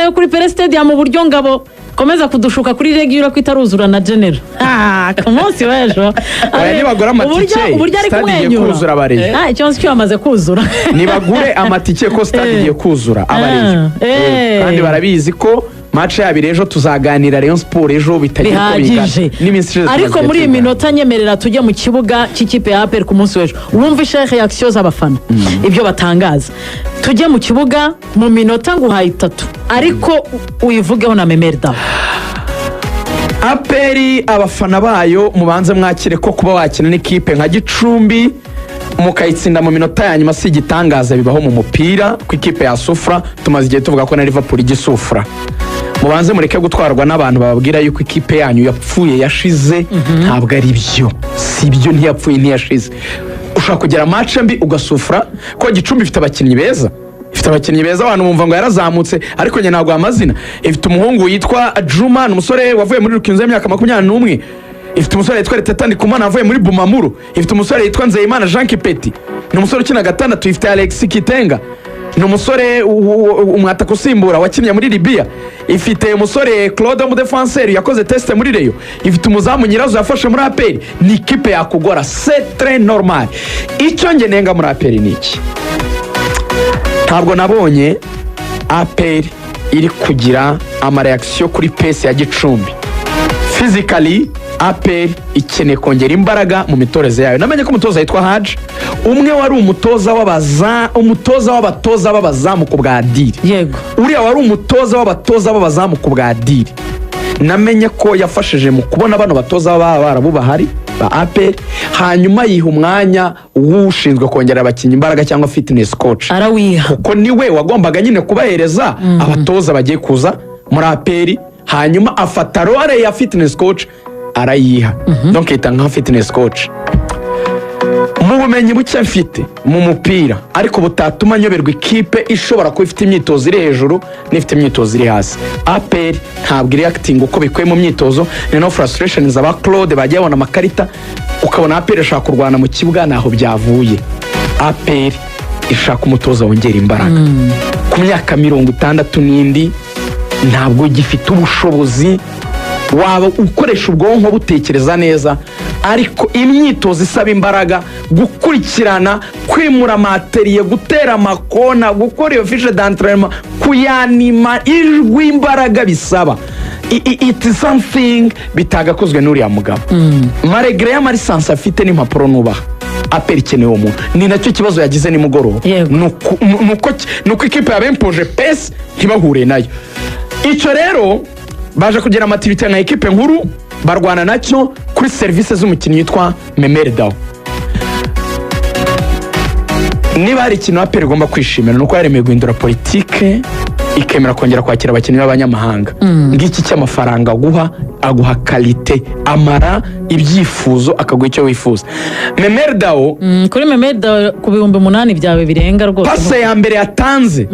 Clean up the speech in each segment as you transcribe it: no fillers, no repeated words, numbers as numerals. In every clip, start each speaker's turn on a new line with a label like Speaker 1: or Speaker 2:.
Speaker 1: yo kuri Pele Stadium, mu buryo Ngabo komeza kudushuka kuri regular ko itaruzura na general. Ku munsi w'ejo.
Speaker 2: Oya, nibagura amatike,
Speaker 1: Uburyo ari
Speaker 2: stade igiye
Speaker 1: kumwenyura.
Speaker 2: kuzura abareyo.
Speaker 1: Ikibazo cyo yamaze kuzura.
Speaker 2: Nibagure amatike ko stade igiye kuzura abareyo. Kandi barabizi ko match yabo ejo, tuzaganira Rayon Sport ejo bitagira uko bingana.
Speaker 1: Bihagije.
Speaker 2: N'iminsi ishize
Speaker 1: Ariko
Speaker 2: tumaze
Speaker 1: muri iyi
Speaker 2: tuganira.
Speaker 1: minota, nyemerera tujye mu kibuga cy'ikipe ya APR ku munsi w'ejo, wumvishe réaction z'abafana, ibyo batangaza. Tujye mu kibuga mu minota nguhaye 3, ariko uyivugeho na Memel Dao.
Speaker 2: APR, abafana bayo, mubanze mwakire ko kuba wakina n'ikipe nka Gicumbi mukayitsinda mu minota ya nyuma si igitangaza, bibaho mu mupira ku ikipe ya sufura. Tumaze igihe tuvuga ko na Liverpool ijya isufura. Mubanze mureke gutwarwa n'abantu bababwira yuko ikipe yanyu yapfuye, yashize. Ntabwo ari byo, si byo, ntiyapfuye, ntiyashize. Ushobora kugira match mbi ugasufura, ko Gicumbi ifite abakinnyi beza, ifite abakinnyi beza. Abantu bumva ngo yarazamutse, ariko njye ntabwo amazina. Ifite umuhungu witwa Juma, ni umusore wavuye muri Rukinzo y'imyaka 21. Ifite umusore witwa Reteta Ndikumana wavuye muri Bumamuru. Ifite umusore witwa Nzeyimana Jean Kipeti, ni umusore ukina gatandatu. Ifite Alex Kitenga, ni umusore umwataka usimbura wakinnye muri Libya. Ifite umusore Claude w'umudefanseri yakoze test muri Rayon. Ifite umuzamu Nyirazo yafashe muri APR. Ni ikipe yakugora, c'est très normal. Icyo nge nenga muri APR ni iki? Ntabwo nabonye APR iri kugira ama réaction kuri pace ya Gicumbi. Physically, APR ikeneye kongera imbaraga mu mitoreze yayo. Namenye ko umutoza yitwa Haji, umwe wari umutoza w'abaza, umutoza w'abatoza b'abazamu ku bwa Diri. Uriya wari umutoza w'abatoza b'abazamu ku bwa Diri, namenye ko yafashije mu kubona bano batoza b'Abarabu bahari ba APR, hanyuma yiha umwanya w'ushinzwe kongera abakinnyi imbaraga cyangwa fitness coach.
Speaker 1: Arawiha.
Speaker 2: Kuko niwe wagombaga nyine kubahereza abatoza bagiye kuza muri APR, hanyuma afata role ya fitness coach arayiha, donc yita nka fitness coach. Mu bumenyi buke mfite mu mupira, ariko butatuma nyoberwa ikipe ishobora kuba ifite imyitozo iri hejuru n'ifite imyitozo iri hasi, APR ntabwo iri acting uko bikwiye mu myitozo. Ni no frustration za ba Claude bagiye babona amakarita, ukabona APR ishaka kurwana mu kibuga, ntaho byavuye. APR ishaka umutoza wongera imbaraga. Ku myaka 60 n'indi ntabwo gifite ubushobozi. Waba ukoresha ubwonko butekereza neza, ariko imyitozo isaba imbaraga, gukurikirana, kwimura matériel, gutera amakona, gukora iyo fiche d'entraînement, kuyanima ijwi, imbaraga bisaba, it is something bitagakozwe n'uriya mugabo malgré y'ama licence afite n'impapuro nubaha. APR ikeneye uwo muntu, ni nacyo kibazo yagize nimugoroba. Ni uko ikipe yabempoje pace ntibahure nayo. Icyo rero baje kugira maturité nka ekipe nkuru, barwana nacyo kuri serivisi z'umukinnyi witwa Memel Dao. Niba hari ikintu APR igomba kwishimira, ni uko yaremeye guhindura politike, ikemera kongera kwakira abakinnyi b'abanyamahanga. Ngiki cy'amafaranga aguha, aguha qualité, amara ibyifuzo, akaguha icyo wifuza. Memel Dao,
Speaker 1: Kuri Memel Dao ku 8000 byawe birenga rwose.
Speaker 2: Passe ya mbere yatanze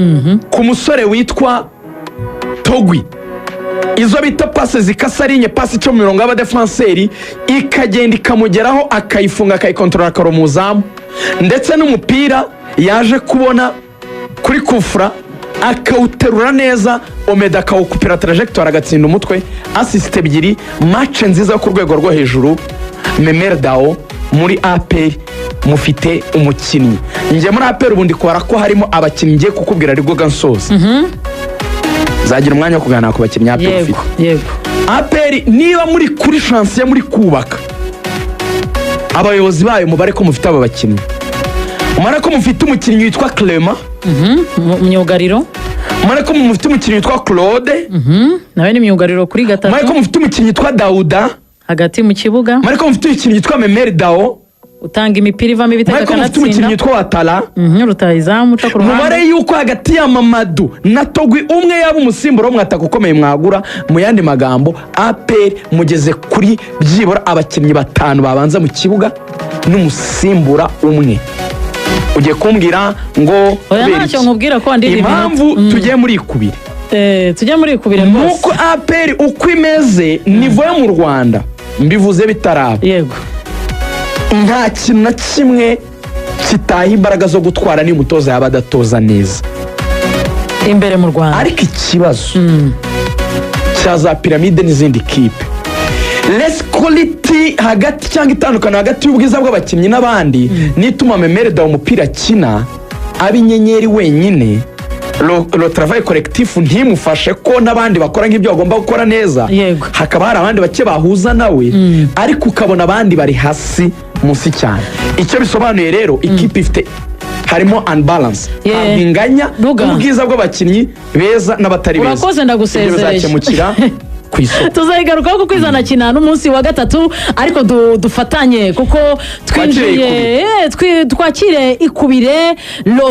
Speaker 2: ku musore witwa Togwi, izo bita passe zikasa ligne, passe ica mu mirongo y'abadefanseri ikagenda ikamugeraho, akayifunga, akayikontorora, akaro mu zamu, ndetse n'umupira yaje kubona kuri kufura akawuterura neza, Omeda akawukupira trajectoire agatsinda umutwe. Assist ebyiri, match nziza yo ku rwego rwo hejuru. Memel Dao, muri APR mufite umukinnyi. Njye muri APR ubundi kubara ko harimo abakinnyi ngiye kukubwira, aribwo nsoza, nzagira umwanya wo kuganira ku bakinnyi APR ifite. APR, niba muri kuri chantier muri kubaka, abayobozi bayo mubare ko mufite aba bakinnyi, mubare ko mufite umukinnyi witwa Clement,
Speaker 1: Myugariro.
Speaker 2: Mubare ko mufite umukinnyi witwa Claude,
Speaker 1: Nawe ni myugariro kuri
Speaker 2: mubare
Speaker 1: gatatu.
Speaker 2: ko mufite umukinnyi witwa Dauda
Speaker 1: Hagati mu kibuga.
Speaker 2: Mubare ko mufite umukinnyi witwa Memel Dao
Speaker 1: Utanga imipira ivamo ibitego,
Speaker 2: mubare ko mufite umukinnyi
Speaker 1: akanatsinda.
Speaker 2: witwa Watara,
Speaker 1: Rutahizamu uca ku
Speaker 2: mubare
Speaker 1: ruhande.
Speaker 2: yuko hagati ya Mamadu na Togwi umwe yaba umusimbura w'umwataka ukomeye mwagura. Mu yandi magambo, APR mugeze kuri byibura abakinnyi batanu babanza mu kibuga n'umusimbura umwe. Ugiye kumbwira ngo
Speaker 1: Oya,
Speaker 2: kubera
Speaker 1: ntacyo
Speaker 2: iki?
Speaker 1: nkubwira ko wandiriye
Speaker 2: Impamvu
Speaker 1: iminota.
Speaker 2: tugiye muri ikubire,
Speaker 1: Tujye muri ikubire rwose.
Speaker 2: Nuko APR uko imeze, niveau yo mu Rwanda, mbivuze bitaraba, nta kintu na kimwe kitaha imbaraga zo gutwara niyo umutoza yaba adatoza neza.
Speaker 1: Imbere mu Rwanda.
Speaker 2: Ariko ikibazo cya za Pyramids n'izindi kipe, less quality hagati cyangwa itandukano hagati y'ubwiza bw'abakinnyi n'abandi, n'ituma Memel Dao umupira akina aba inyenyeri wenyine, le travail collectif ntimufashe ko n'abandi bakora nk'ibyo bagomba gukora neza. Hakaba hari abandi bake bahuza nawe, ariko ukabona abandi bari hasi munsi cyane. Icyo bisobanuye rero, ikipe ifite harimo unbalance, ntabwo inganya
Speaker 1: Ruga.
Speaker 2: ubwiza bw'abakinnyi beza n'abatari beza.
Speaker 1: Urakoze, ndagusezereye.
Speaker 2: Ibyo bizakemukira ku isoko.
Speaker 1: Tuzayigarukaho kuko izanakina n'umunsi wa gatatu, ariko dufatanye kuko twinjiye
Speaker 2: Twakire.
Speaker 1: Twakire ikubire lo.